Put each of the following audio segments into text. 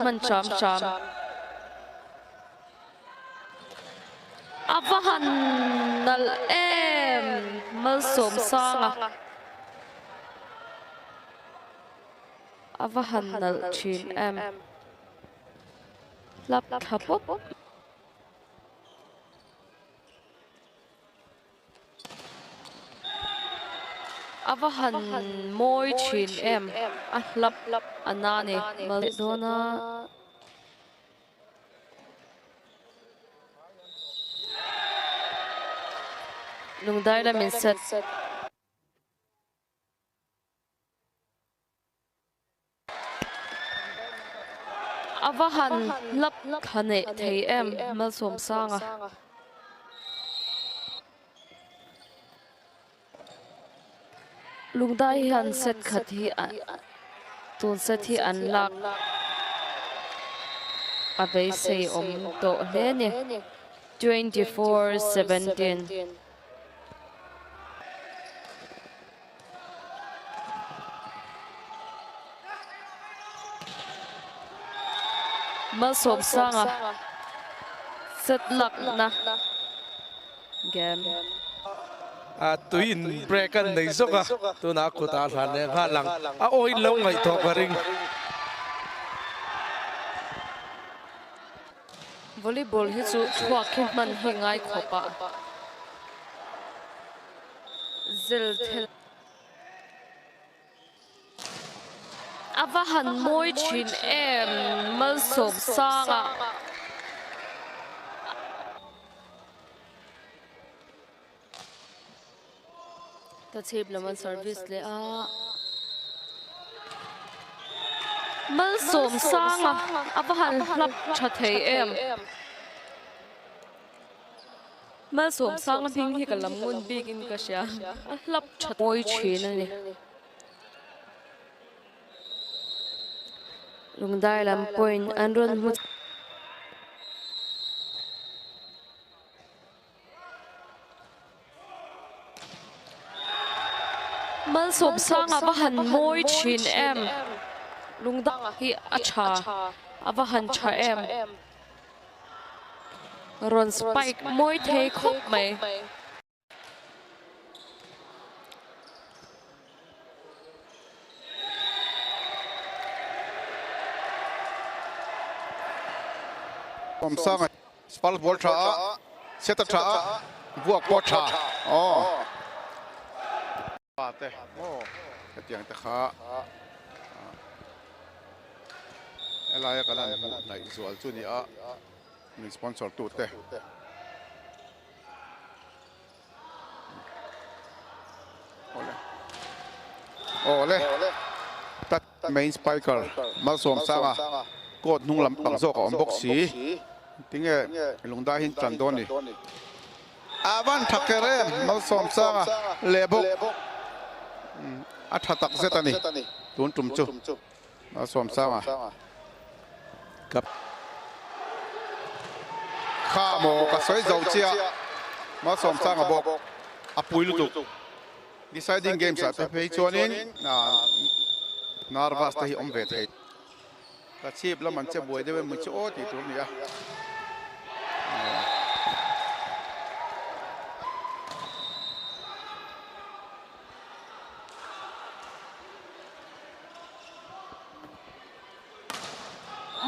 Hman hram hram. A va han nalh em Malsawmsanga. A va han nalh thin em. Hlap thla pawp. A va han mawi thin em, a hlap a na ni. Mal dawn a. Lungdai lamin set. A va han hlap thla neih thei em Malsawmsanga. Lungdai hian set khat hi tun set hi an lak a beisei awm tawh hle a ni. 24-17. Malsawmsanga set lakna game. A tui in break an nei zawk a, tunah a kutah a hlan leh nghal ang. A awin lo ngaihtuah ka ring. Volleyball hi chu thluak hi hman hi ngai khawp a. Zel thel. A va han mawi thin em Malsawmsanga. Ta chhip lam an service leh a. Malsawmsanga a va han hlap tha thei em. Malsawmsanga hming hi ka lam ngun bik in ka hria, a hlap tha mawi thin a ni. Lungdai lam pawhin an rawn hmu. Malsawmsanga va han mawi thin em, lungdai hi a tha, a va han tha em. Rawn spike mawi thei khawp mai. Awmsanga spal ball tha a, set a tha a, vuak pawh tha. Aw. Pa te maw hetiang te kha. Helaia kan han hmuh hnaih zual chu ni a, min sponsor tu te. Awle. Awle. Tat main spiker Malsawmsanga court hnung lam pang zawk a awm bawk si. Tinge lungdai hi an tan dawn ni. A van tha ker em Malsawmsanga leh bawk. A tha tak zet a ni tun tum chu. Malsawmsanga kap. Kha maw ka sawi zo chiah Malsawmsanga bawk a pui lutuk. Deciding games ah te phei chuanin nervous te hi awm ve thei. Ka chhip lam an che buai deuh emaw chu aw tih tur a ni a.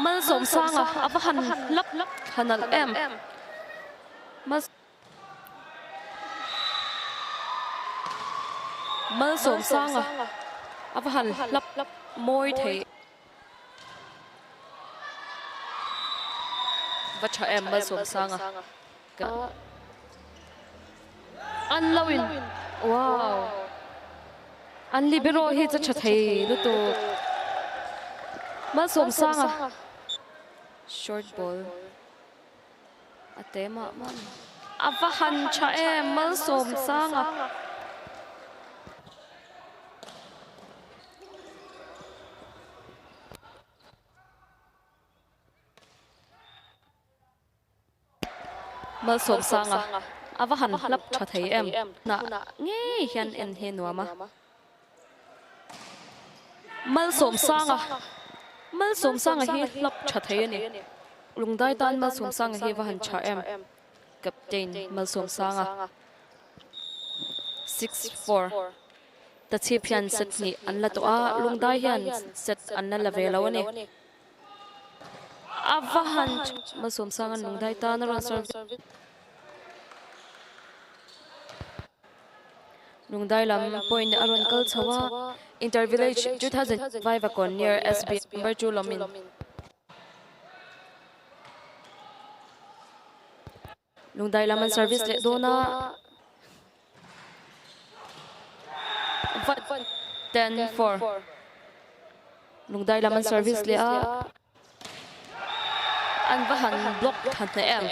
Malsawmsanga a va han hlap thla nalh em. Malsawmsanga a va han hlap mawi thei. Va tha em Malsawmsanga. An lo in wow an libero hi chu tha thei lutuk Malsawmsanga short ball a te mah mah a ni. A va han tha em Malsawmsanga. Malsawmsanga a va han hlap tha thei em? Hnah ngei hian en hi a nuam a. Malsawmsanga. Malsawmsanga hi hlap tha thei a ni. Lungdai tan Malsawmsanga hi va han tha em. Captain Malsawmsanga. 6-4. Tachhip hian set hnih an la tawh a, Lungdai hian set an la la ve lo a ni. A va han Malsawmsanga Lungdai tan a rawn serve. Lungdai lam point a rawn kal chho a, Inter Village 2005 a kawn near SB number 2 lawmin. Lungdai lam an service leh dawn a, 10-4. Lungdai lam an service leh a, an va han block tha hneh em.